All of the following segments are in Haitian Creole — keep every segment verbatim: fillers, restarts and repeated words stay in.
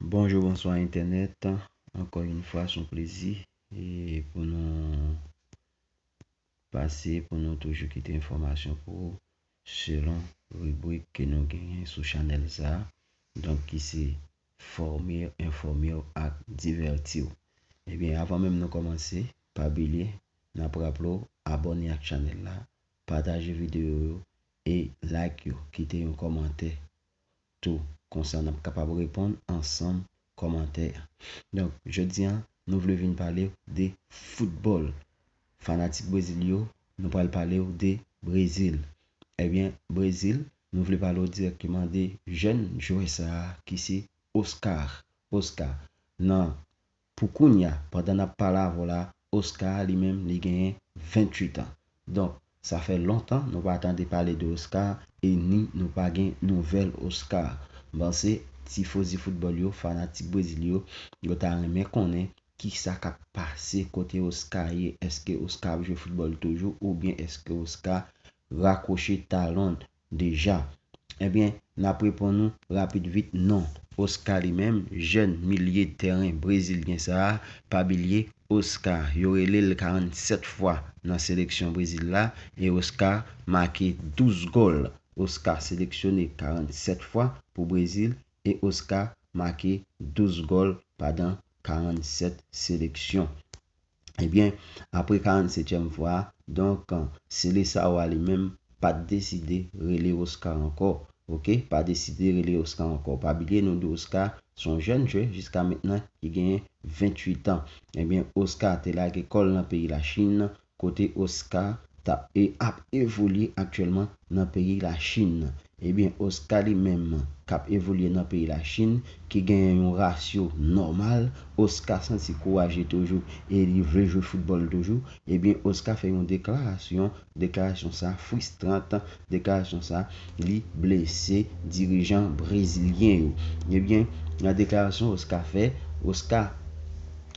Bonjou, bonswa entènèt. Ankò yon fwa, se yon plezi e pou nou pase, pou nou toujou kite enfòmasyon pou ou selon ribrik ke nou genyen sou chanèl sa a. Donk, ki se fòme, enfòme w ak divèti w. Ebyen, avan menm nou kòmanse, pa bliye, n ap raple w, abòne ak chanèl la, pataje videyo yo e like yo, kite yon kòmantè tou. Konsa, n ap kapab reponn ansanm kòmantè a. Donk, jodi a, nou vle vin pale w de foutbòl. Fanatik Brezil yo, nou pral pale w de Brezil. Ebyen, Brezil, nou vle pale w dirèkteman de jèn jwè sa a ki se Oscar. Oscar, nan, pou kounye a, pandan n ap pale avè w la, Oscar li menm, li genyen venntuit an. Donk, sa fè lontan nou pa tande pale de Oscar e ni nou pa gen nouvèl Oscar. M panse tifozi foutbòl yo, fanatik Brezil yo, yo ta renmen konnen kisa k ap pase kote Oscar ye. Èske Oscar ap jwe foutbòl toujou oubyen èske Oscar rakwoche talon deja? Ebyen, n ap reponn ou rapid vit, non. Oscar li menm, jèn milye tèren brezilyen sa a, pa bliye Oscar, yo rele l karannsèt fwa nan seleksyon Brezil la, e Oscar make douz gòl. Oscar seleksyone karannsèt fwa pou Brezil e Oscar make douz gòl pandan karannsèt seleksyon. Ebyen, apre karannsètyèm fwa a, donk, Seleção a li menm pa t deside rele Oscar ankò. Oke, pa deside rele Oscar ankò. Pa bliye, nou di Oscar se yon jèn jwè jiska mentnan ki genyen venntuit an. Ebyen, Oscar te lage kò l nan peyi Lachin, kote Oscar t ap, e ap evolye aktyèlman nan peyi Lachin. Ebyen, Oscar li menm k ap evolye nan peyi Lachin, ki genyen yon rasyo nòmal, Oscar santi kouraje toujou e li vle jwe foutbòl toujou. Ebyen, Oscar fè yon deklarasyon, deklarasyon sa fristran, deklarasyon sa li blese dirijan brezilyen yo. Ebyen, nan deklarasyon Oscar fè, Oscar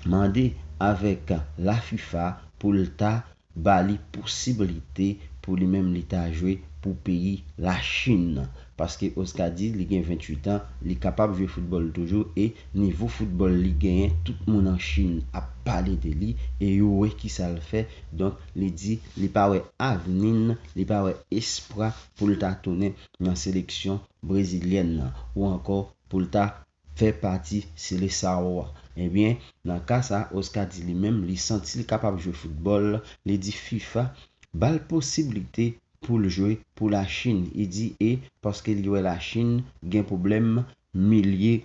mande avèk la FIFA pou l ta ba li posiblite pou li menm li ta jwe pou peyi Lachin. Paske Oscar di li gen venntuit an, li kapab jwe foutbòl toujou e nivo foutbòl li genyen, tout moun an Chin ap pale de li e yo wè kisa l fè. Donk, li di li pa wè avni n, li pa wè espwa pou l ta tounen nan seleksyon brezilyèn nan ou ankò pou l ta fè pati Seleção a. Ebyen, nan ka sa, Oscar di li menm, li santi l kapab jwe foutbòl, li di FIFA ba l posiblite pou l jwe pou Lachin. Li di e paske li wè Lachin gen pwoblèm milye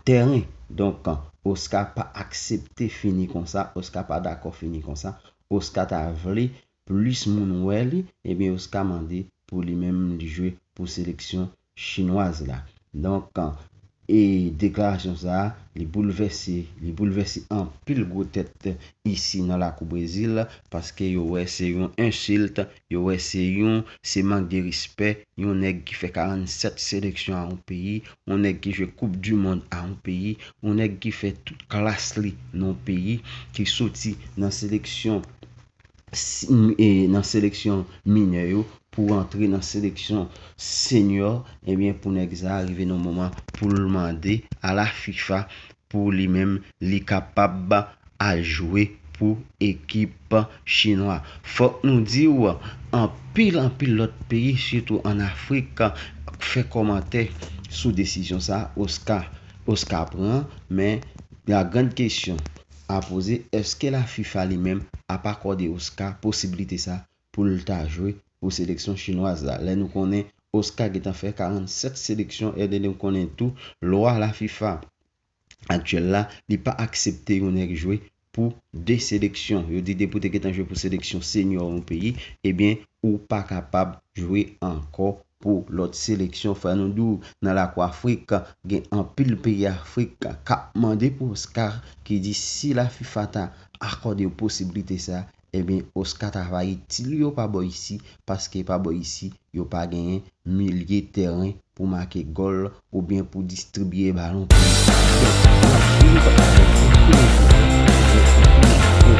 tèren. Donk, Oscar pa aksepte fini konsa, Oscar pa dakò fini konsa. Oscar ta vle plis moun wè li, ebyen Oscar mande pou li menm li jwe pou seleksyon chinwaz la. Donk, e deklarasyon sa a, li boulvèse, li boulvèse anpil gwo tèt isi nan lakou Brezil, paske yo wè se yon ensilt, yo wè se yon, se mank de respè, yon nèg ki fè karannsèt seleksyon a yon peyi, yon nèg ki jwe koup di mond a yon peyi, yon nèg ki fè tout klas li nan yon peyi, ki soti nan seleksyon si- e nan seleksyon minè yo pou rantre nan seleksyon senyò, ebyen, pou nèg sa a rive nan moman pou l mande a la FIFA pou li menm li kapab al jwe pou ekip chinwa. Fòk nou di w, anpil, anpil lòt peyi, sitou ann Afrik, fè kòmantè sou desizyon sa a Oscar, Oscar pran, men la grande question à poser, èske la FIFA li menm ap akòde Oscar posiblite sa pou l ta jwe pou seleksyon chinwaz la? Lè nou konnen Oscar gentan fè karannsèt seleksyon, e lè nou konnen tou lwa la FIFA aktyèl la, li pa aksepte yon nèg jwe pou de seleksyon. Yo di depi w te gentan jwe pou seleksyon senyò yon peyi, ebyen, ou pa kapab jwe ankò pou lòt seleksyon. Fò nou di w, nan lakou Afrik, gen anpil peyi Afrik k ap mande pou Oscar, ki di si la FIFA ta akòde yo posiblite sa, ebyen, Oscar ta va itil yo pa bò isi, paske pa bò isi, yo pa genyen milye tèren pou make gòl oubyen pou distribiye balon pou yo. Donk, n ap swiv avèk anpil enterè, avèk anpil